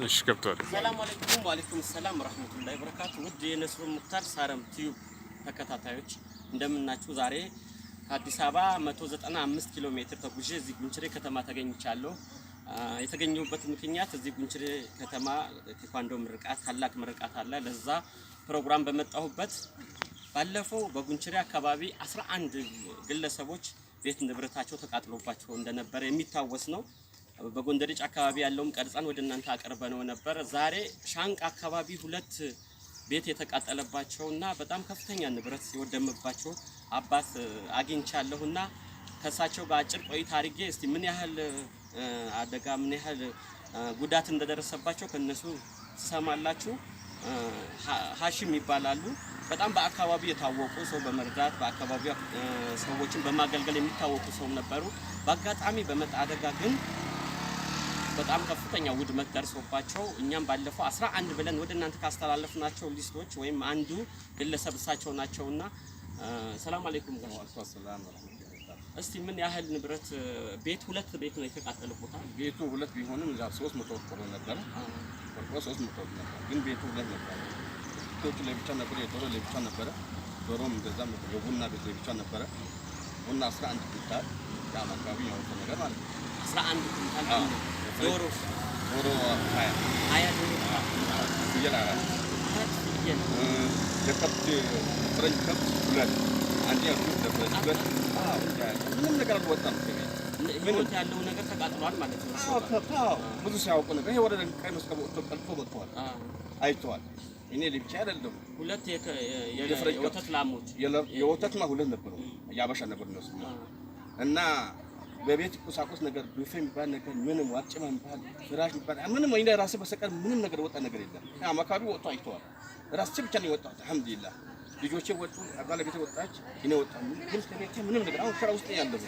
እሺ፣ ገብቷል። ሰላም አለይኩም ወአለይኩም ሰላም ወራህመቱላሂ ወበረካቱ። ውድ የነስሩ ሙክታር ሳረም ቲዩብ ተከታታዮች እንደምናችሁ። ዛሬ ከአዲስ አበባ 195 ኪሎ ሜትር ተጉዤ እዚህ ጉንችሬ ከተማ ተገኝቻለሁ። የተገኘሁበት ምክንያት እዚህ ጉንችሬ ከተማ ቴኳንዶ ምርቃት፣ ታላቅ ምርቃት አለ። ለዛ ፕሮግራም በመጣሁበት ባለፈው በጉንችሬ አካባቢ 11 ግለሰቦች ቤት ንብረታቸው ተቃጥሎባቸው እንደነበረ የሚታወስ ነው። በጎንደርጭ አካባቢ ያለውም ቀርጸን ወደ እናንተ አቅርበነው ነበር። ዛሬ ሻንቅ አካባቢ ሁለት ቤት የተቃጠለባቸውና በጣም ከፍተኛ ንብረት የወደመባቸው አባት አግኝቻለሁና ከእሳቸው ጋር አጭር ቆይታ አድርጌ እስቲ ምን ያህል አደጋ፣ ምን ያህል ጉዳት እንደደረሰባቸው ከነሱ ትሰማላችሁ። ሀሺም ይባላሉ። በጣም በአካባቢው የታወቁ ሰው በመርዳት፣ በአካባቢው ሰዎችን በማገልገል የሚታወቁ ሰው ነበሩ። በአጋጣሚ በመጣ አደጋ ግን በጣም ከፍተኛ ውድመት ደርሶባቸው እኛም ባለፈው 11 ብለን ወደ እናንተ ካስተላለፍናቸው list ኦች ወይም አንዱ ግለሰብ እሳቸው ናቸውና ሰላም አለይኩም ጋሽ። እስቲ ምን ያህል ንብረት፣ ቤት ሁለት ቤት ነው የተቃጠለበት? ቤቱ ሁለት ቢሆንም እዛ 300 ቆርቆሮ ነበረ። ቆርቆሮ 300 ነበር፣ ግን ቤቱ ሁለት ነበረ። ቶቹ ለብቻ ነበረ፣ የዶሮ ለብቻ ነበረ። ዶሮም እንደዛ ነበር። የቡና ቤት ለብቻ ነበረ። ቡና 11 ኩንታል ያም አካባቢ ያወጣ ነገር ማለት ነው። 11 ኩንታል። አዎ። ዶሮ? ዶሮ 20። 20 ዶሮ። ፍየል አራት። አራት ፍየል። የከብት ፈረንጅ ከብት ሁለት፣ አንድ ያልኩት ለፈረንጅ ሁለት። አዎ፣ ምንም ነገር አልወጣም ከቤት። ህይወት ያለው ነገር ተቃጥሏል ማለት ነው። አዎ፣ ከብት፣ አዎ። ብዙ ሲያውቁ ነገር ይሄ ወደ ቀይ መስቀል ወጥቶ ቀልፎ መጥተዋል፣ አይተዋል። እኔ ለብቻ አይደለም። ሁለት የፈረንጅ የወተት ላሞች። የወተትማ ሁለት ነበሩ፣ የአበሻ ነበሩ እነሱ። እና በቤት ቁሳቁስ ነገር ቡፌ የሚባል ነገር ምንም፣ ዋጭማ የሚባል፣ ፍራሽ የሚባል ምንም፣ እኔ ራሴ በስተቀር ምንም ነገር ወጣ ነገር የለም። ያም አካባቢ ወጥቶ አይተዋል። ራሴ ብቻ ነው የወጣሁት። አልሐምዱሊላህ ልጆቼ ወጡ፣ ባለቤቴ ወጣች፣ እኔ ወጣሁ። ግን ከቤቴ ምንም ነገር አሁን ሸራ ውስጥ ነው ያለሁት።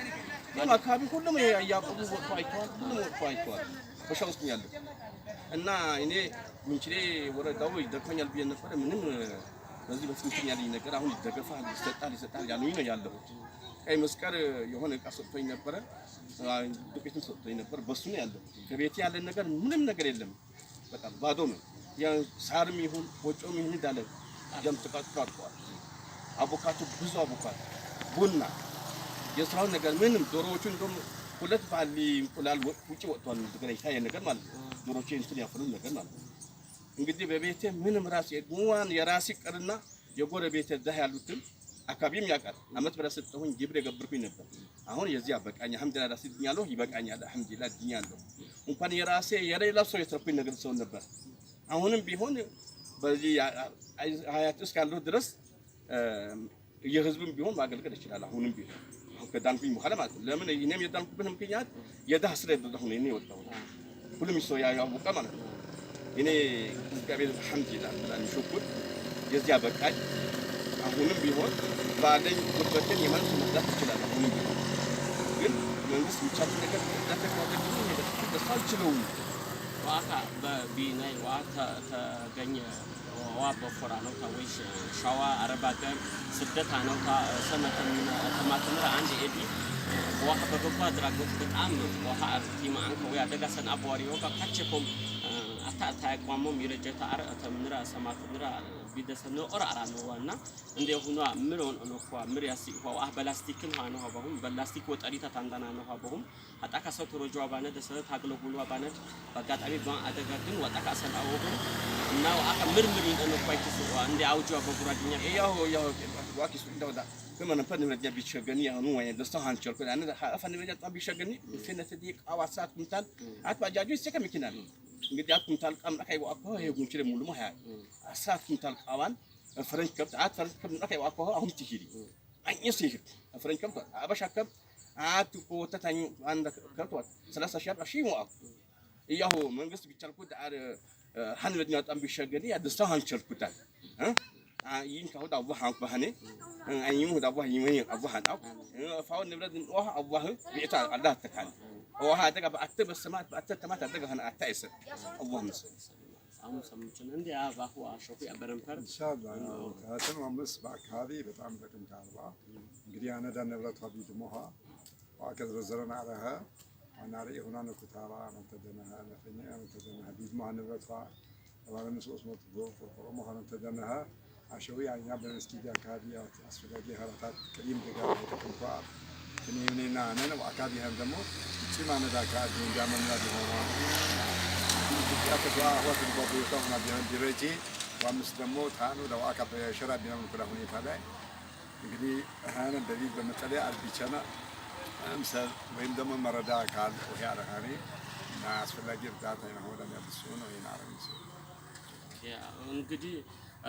ያም አካባቢ ሁሉም ያዕቆቡ ወጥቶ አይተዋል። ሁሉም ወጥቶ አይተዋል። በሸራ ውስጥ ነው ያለሁት። እና እኔ ጉንችሬ ወረዳው ይደግፈኛል ብዬ ነበረ። ምንም በዚህ በፊት ያለኝ ነገር አሁን ይደገፋል፣ ይሰጣል፣ ይሰጣል ያሉኝ ነው ያለሁት። ቀይ መስቀል የሆነ እቃ ሰጥቶኝ ነበረ፣ ዱቄትም ሰጥቶኝ ነበር። በሱ ነው ያለሁት። ከቤቴ ያለን ነገር ምንም ነገር የለም። በቃ ባዶ ነው። ያ ሳርም ይሁን ቆጮም ይሁን እንዳለ ጀም ተቃጥሎ አልቀዋል። አቮካዶ፣ ብዙ አቮካዶ፣ ቡና፣ የስራውን ነገር ምንም። ዶሮዎቹ እንደውም ሁለት ባሊ እንቁላል ውጭ ወጥቷል። እንደገና ይታየ ነገር ማለት ነው። ዶሮዎቹ እንትን ያፈሉ ነገር ማለት ነው። እንግዲህ በቤቴ ምንም ራሴ እንኳን የራሴ ቀርና የጎረቤቴ እዛ ያሉትን አካባቢም ያውቃል። አመት በላ ሰጠሁኝ፣ ግብር የገብርኩኝ ነበር። አሁን የዚህ አበቃኝ። አልሐምዱሊላህ ራሴ ድኛለሁ፣ ይበቃኛል። አልሐምዱሊላህ ድኛለሁ። እንኳን የራሴ የሌላ ሰው የተረኩኝ ነገር ሰው ነበር። አሁንም ቢሆን በዚህ ሀያት እስካለሁ ድረስ የህዝብም ቢሆን ማገልገል ይችላል። አሁንም ቢሆን አሁን ከዳንኩኝ በኋላ ማለት ነው። ለምን እኔም የዳንኩበት ምክንያት የድሃ ስለበዛሁ ነው እኔ የወጣሁት። ሁሉም ሰው ያወቀ ማለት ነው። እኔ እግዚአብሔር አልሐምዱሊላህ ብላን ሽኩር የዚያ በቃኝ። አሁንም ቢሆን ባለኝ ጉልበቴን የማንም መርዳት ይችላል። አሁንም ቢሆን ግን መንግስት የሚቻል ነገር እርዳታ ካደረገልኝ እኔ በጣም ደስ አልችለውም። ዋካ በቢናይ ዋ ተገኘ ዋ በፎራ ነው ወይ ሸዋ አረብ ሀገር ስደት ነው ሰመተማትምር አንድ ኤዲ ዋካ በበጎ አድራጎት በጣም ዋካ አርቲ ማአንከ ወይ አደጋ ሰንአ በዋሪ ወጋ ካቸኮም አታ ታያቋሞም ይረጀታ አር ተምንራ ሰማትምራ ቢደሰነ ኦር አራ ነው ዋና እንደ ሁኗ ምሮን ኦኖኳ ምር ያሲ ዋ በላስቲክን ሆነ ባሁም በላስቲክ ወጠሪታ ታንዳና ነው ባሁም አጣካ ሰው ተሮጆ ባነ ደሰ ታግለጉሉ ባነ በአጋጣሚ አደጋ ግን ወጣካ ሰንአወሁ እና አካ ምርምር ይንጠነ ኳይትስ እንደ አውጆ በጉራግኛ። ያው ያው ዋኪስ እንደወዳ ከመን ፈን ንብረት ቢሸገኒ ያኑ ወይ ደስታ ሃንቸርኩ አነ ፈን ንብረት ቢሸገኒ ፊነት ዲቅ አዋሳት ኩንታል አት ባጃጁ ይሰከ መኪና እንግዲህ አት ኩንታል ቃም ራካይ ዋኮ ይሄ ጉንችሬ ሙሉ ማ 10 ኩንታል ቃዋን ፈረንጅ ከብት አት ፈረንጅ ከብት ራካይ ዋኮ አሁን ትሂሪ አኝስ ይሄ ፈረንጅ ከብት አበሻ ከብት አት ኮተታኝ አንድ ከብት 30 ሺህ 40 ሺህ ዋኮ ያሁ መንግስት ቢቻልኩት አር ሀንበድኛ በጣም ቢሸገኒ ደስታ ሃንቸርኩታል ይን ካሁድ አዋህ አንኩባህኔ አይሙ አዋህ ይመኝ አዋህ አንጣው ፋው ንብረት ወህ አዋህ ቢዕታ አላህ ተካል ወሃ አደጋ በአተ በሰማት በአተ ተማት አደጋ ሀና አታይሰ አዋህ ምስ አሁን ሰምችን እንደ አባሁ አሸኩ ያበረንፈር። ኢንሻአላህ ከአተም አምስት በአካባቢ በጣም ጥቅምት 40 እንግዲህ አነዳ ንብረቷ ቢድሞሃ ዋከዝረዘረን አረኸ ዋናሪ የሆና ኩታራ መንተደነሃ ነፈኛ መንተደነሃ ቢድማ ንብረቷ ተባለ 300 ቆርቆሮ መሆን ተደነሃ አሸዊ ያኛ በመስጊድ አካባቢ አስፈላጊ ሀራታት ቅሪም ድጋፍ የተቀምቷ ትኔምኔና ነን አካባቢ ህም ደግሞ ጭማ ነዳ አካባቢ እንጃመና ቢሆና ኢትዮጵያ ከተዋ ወት ቦቦታ ሆና ቢሆን ዲረጂ ወአምስት ደግሞ ታኑ ለዋካ በሸራ ቢሆን ኩላ ሁኔታ ላይ እንግዲህ አሁን በዚህ በመጠለያ አልቢቸና አምሰል ወይም ደግሞ መረዳ አካል ወይ አረሃኔ እና አስፈላጊ እርዳታ ይሆነ ለሚያብሱ ነው ይናረንስ። እንግዲህ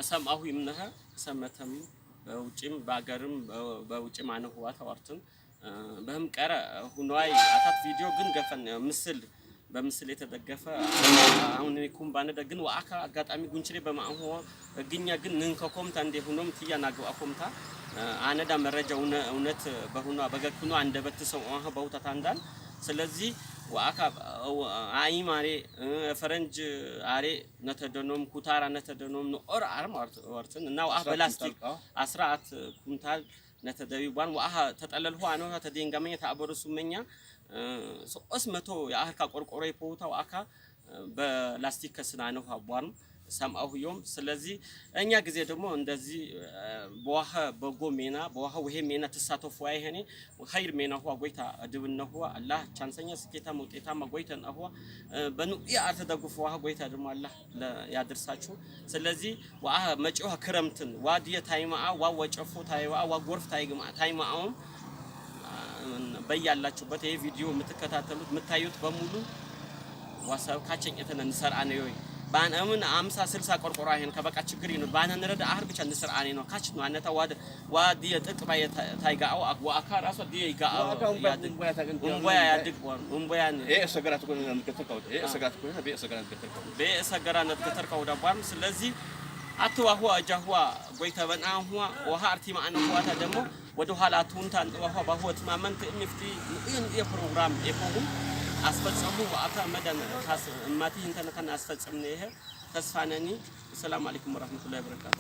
ሰምአሁ ይምነህ ሰመተም በውጭም በአገርም በውጭም አነህዋ ተዋርትን በህም ቀረ ሁኗይ አታት ቪዲዮ ግን ገፈን ምስል በምስል የተደገፈ አሁን ኩም ባነደ ግን ወአካ አጋጣሚ ጉንችሬ በማአሁ ግኛ ግን ንንከኮምታ እንደ ሁኖም ትያ ናገው አኮምታ አነዳ መረጃ እውነት በሁኗ በገኩኖ አንደበት ሰው አህ በውታ ታንዳል። ስለዚህ ወአካ አይም አሬ ፈረንጅ አሬ ነተደኖም ኩታራ ነተደኖም ኦር አርም ወርትን እና ወአ በላስቲክ 14 ኩንታል ነተደቢ ባን ወአ ተጠለልሁ አነው ተደንጋመኛ ተአበረሱ መኛ 300 የአህካ ቆርቆሮ የፖውታ ወአካ በላስቲክ ከስና ነው አቧን ሰምአሁ ዮም። ስለዚህ እኛ ጊዜ ደግሞ እንደዚህ በዋህ በጎ ሜና በዋህ ወሄ ሜና ተሳተፉ አይሄኔ ኸይር ሜና ሁዋ ጎይታ ድብነ ሁዋ አላህ ቻንሰኛ ስኬታማ ውጤታማ ጎይተን አሁዋ በኑኢ አርተደጉፍ ዋህ ጎይታ ደግሞ አላህ ያደርሳችሁ። ስለዚህ ዋህ መጪው ክረምትን ዋድየ ታይማአ ዋ ወጨፎ ታይዋ ዋ ጎርፍ ታይግማ ታይማአውም በያላችሁበት ይሄ ቪዲዮ የምትከታተሉት የምታዩት በሙሉ ዋሳብ ካቸኝ የተነ ንሰርአ ነው ወይ ባን እምን 50 60 ቆርቆሮ አይሄን ከበቃ ችግር ይኖር ባን ንረዳ አህር ብቻ ንሰርአ ነው ካች ነው አነታ ዋድ ዋድየ ጥቅባ ታይጋው ወአካ ራሷ ድየ ይጋው እንቦያ ያድግ እንቦያን በሰገራ ነትከተርከው ዳቧም። ስለዚህ አትዋሁዋ እጃሁዋ ጎይታ በናሁዋ ወሃ አርቲ ማአን ሁዋታ ደግሞ ወደ ኋላ አትሁንታ ወሃ ባሁዋ ትማመን ትእምፍቲ ንእን የፕሮግራም የፎሁም አስፈጸሙ ወአካ መደን ካስ እማቲ እንተነከን አስፈጸም ነው ይሄ ተስፋ ነኒ። ሰላም አለይኩም ወራህመቱላሂ ወበረካቱ።